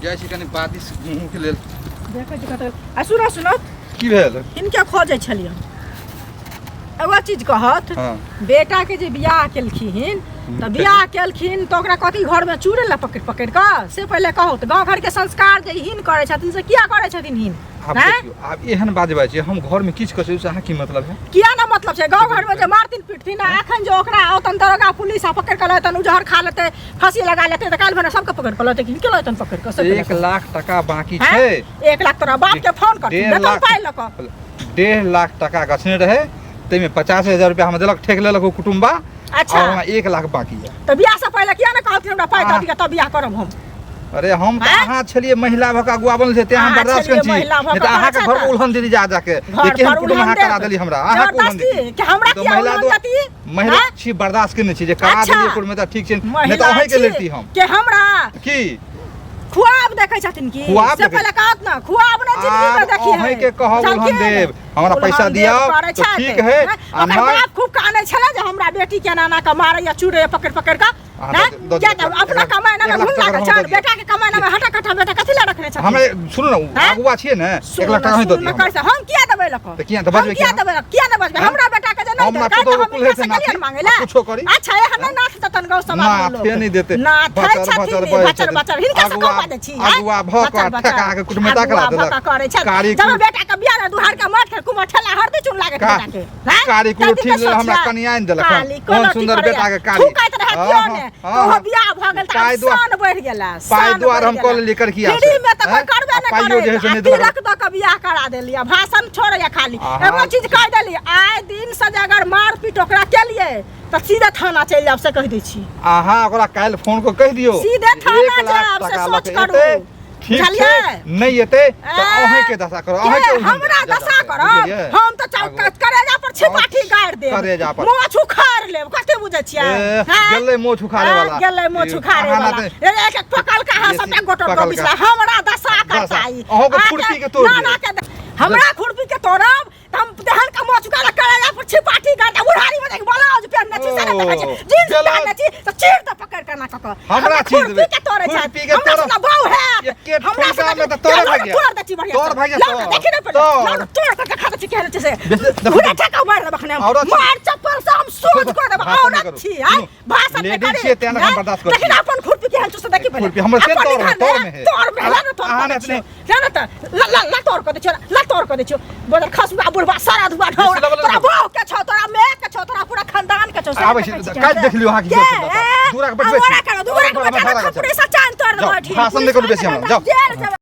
जाइ छी कनि बारिश घूमके लेल। देखै छी कतऽ आ। सुनऽ सुनऽ। की भेल? हिनके खोजै छलियै। एगो चीज कहत। हाँ। बेटाके जे बियाह केलखिन तऽ बियाह केलखिन तऽ ओकरा कथी घरमे चूड़े लए पकड़ि पकड़ि कऽ, से पहिले कहू तऽ। गाँव घरके संस्कार जे हीन करै छथिन से किया करै छथिन हीन? आब आँय? देखियौ, आब एहन बात जे बाजै छियै, हम घरमे किछु करै छी, अहाँ की मतलब है? किया ना मतलब छै? गाँव घरमे जे मारथिन पीटथिन आ एखन जे ओकरा औतन दरोगा पुलिस आ पकड़ि कऽ लएतन, ओ जहर खा लेतै, फांसी लगा लेतै, तऽ काल्हि भने सबके पकड़ि कऽ लएतै कि के लएतन पकड़ि कऽ, से पहिले एक कहू। लाख टका बाकी आँय? छै। 1 लाख? तोरा बाप के फोन कर, डेढ़ देतन लाख। पाइ लऽ कऽ। 1.5 लाख टका गछने रहै, ताहिमे 50,000 रुपया हमरा देलक, ठेक लेलक ओ कुटुम्बा। अच्छा। और हमरा 1 लाख बाकी है। तऽ बियाह से पहिले किया ने कहलखिन हमरा पाइ दऽ दिअ तब बियाह करब हम? अरे, हम तऽ आँय? अहाँ छलियै महिला भऽ कऽ अगुआ बनल छै, तें हम अहाँ बर्दाश्त छलियै करै छी। महिला भऽ नहि तऽ कऽ अहाँके अच्छा घर तऽ। उल्हन देली जा जाके घर जे केहन पर कुटुम्ब उल्हन अहाँ करा देब। देली हमरा, अहाँके उल्हन जबरदस्ती देली। कि हमरा तऽ किया महिला उल्हन देती? महिला आँय? छी, बर्दाश्त केने छी जे करा अच्छा। देलियै कुटुम्ब तऽ ठीक छै, नहि तऽ महिला अहींके छी लेती हम। के हमरा की? खुआब देखै छथिन की? खुआब से देखै- पहिले कहत ना। खुआब ने जिंदगी में आब देखी है। अहींके कहब उल्हन देब। हमरा पैसा दियौ तऽ ठीक है, आ ओकर नहि- बाप खूब कानै छलै जे हमरा बेटी के एना एना कऽ मारैया चूड़ैया पकड़ि पकड़ि कऽ। अहाँ नहि? दऽ दियौ, किया दऽ तऽ दियौ, अपना एक कमाइ लाख में घुन टका लागल हमरा छल। दऽ दियौ। बेटा के कमाइ में हटा कटा बेटा कथी लए रखने छथिन? हमरा सुनू ने। आँय? अगुआ छियै ने, 1 लाख टका अहीं दऽ सुनू दियौ ने, हमरा। कैसे हम किया देबै लऽ कऽ? तऽ किया तऽ हम बजबै किया किया? देबै लऽ? किया नहि बजबै? आँय? हमरा बेटा के जे नहि हम देलकै ना तऽ हम पुतोहु कुल्हे हिनका से से गेलियनि नाथी, मांगै लए? आ कुछो करी। अच्छा, एहन नहि नाथ देतन गाँव समाज में नाथे लोक। नहि देतै। नाथै बचर छथिन बचर ई, बजै बचर छथिन। बचर हिनका से अगुआ कम बाजै छी, आँय? अगुआ भऽ कऽ बचर बचर। ठेका के कुटुम्बता करा अगुआ भऽ देलक। कऽ करै छथि। कारी जब कुल- बेटा के बियाह ने दुहार के मार के कुमर ठेला हरदी चून लागत का- बेटा के, आँय? कारी तब कुलुट्ठी दिनके लेल हमरा सोचिया। कनिया आनि देलक हन। काली ओहन कुलुट्ठी सुन्दर करैया। बेटा के कारी। थूकैत रहै हाँ, केओ हाँ, ने हाँ, तऽ ओहो हाँ। बियाह भऽ गेल तऽ पाइ आब दुआर- शान बढ़ि गेला, पाइ शान दुआर बढ़ि हम कऽ गेला। लेलियै करकिया से। फ्री में तऽ कोई आँय? करबे आ नहि पाइयो जे करे है से आ नहि देलक। तिलक दऽ कऽ बियाह करा देली आ भाषण छोड़ैया खाली। आहा। एगो चीज कहि देली, आइ दिन से जे अगर मारपीट ओकरा केलियै तऽ सीधे थाना चलि जायब, से कहि दै छी। अहाँ ओकरा काल्हि फोन कऽ कहि दियौ सीधे जे थाना 1 लाख जायब, से टका सोच लऽ कऽ करू। एतै, ठीक छै, बुझलियै? नहि एतै तऽ ए, अहींके दशा करब, के अहींके उल्हन हमरा देब, जा दशा जाके, करब? बुझलियै? हम तऽ आगू। करेजा पर छिपाठी गाड़ि देब, करेजा पर। मोछ उखाड़ लेब। कते बुझै छियै? ए, हैं? गेलै मोछ उखाड़े हैं, वाला। गेलै मोछ ई, उखाड़े अहाँ वाला। ना ए, एक एक पकल का बेसी सबटा गोटर पकलका। गोबिसला हमरा दशा दशा। करता ई। अहूँके अहाँके खुरपी के तोड़ ना, देब। ना के हमरा खुरपी के तोड़ब तऽ हम तेहन के मोछ उखाड़ करेजा पर छिपाठी गाड़ि देब। बुढ़ारी में जाके ब्लाउज पहिनने छी से नहि देखै छी, ओ, जींस ब्लाउज- पहिनने छी तऽ चीर दऽ पकड़ के ना कऽ कऽ। हमरा चीर खुरपी देबै। के तोड़ै छै। खुरपी के हमरा तोड़ब। से बाउ हैत। एके हमरा से ठुमका में तऽ तोड़े लाउ भागि ने, गेल। तोड़ दै छी बढ़िआँ तोड़ से। भागि गेल, लाउ ने, तोड़। देखी ने पहिले। तोड़। लाउ ने, तोड़ कऽ देखा दै छी केहन छै से। बेसी- देखू। घुरे ठेका मारि देब अखने हम। औरत छी। मार चप्पल से हम सोझ कऽ देब। भाषण नहि औरत करू। छी, आँय? सुनू, भाषण नहि लेडीज करी। छियै, तें ने हम आँय? बर्दाश्त करै देखी ने छी। अपन खुरपी केहन छै से देखी पहिले। खुरपी हमर से अपन तोड़ में, निकाल तोड़ ले, में है। तोड़ में है, ला ने तोड़ अहाँ कऽ ने दै छियौ। अपने- ला ने तऽ, ला ला ला तोड़ कऽ दै छियौ, ला तोड़ कऽ दै छियौ। बदर खसुआ बुढ़बा सारा धुआ ढौरा। बेसी लबल तोरा लबल। बाप के छौ, तोरा my के छौ, तोरा पूरा खानदान के छौ, से आबै छी, देखै छी काल्हि केहन देख लियौ अहाँ की के, करतै, ए, दूरा के बैठबै छी। अमोरा करो, दूरा के हमरा बैठा भाड़ा के खपड़े से चान तोड़ जाउ, देबै। भाषण नहि करू बेसी हमरा, जाउ। जेल जेबै।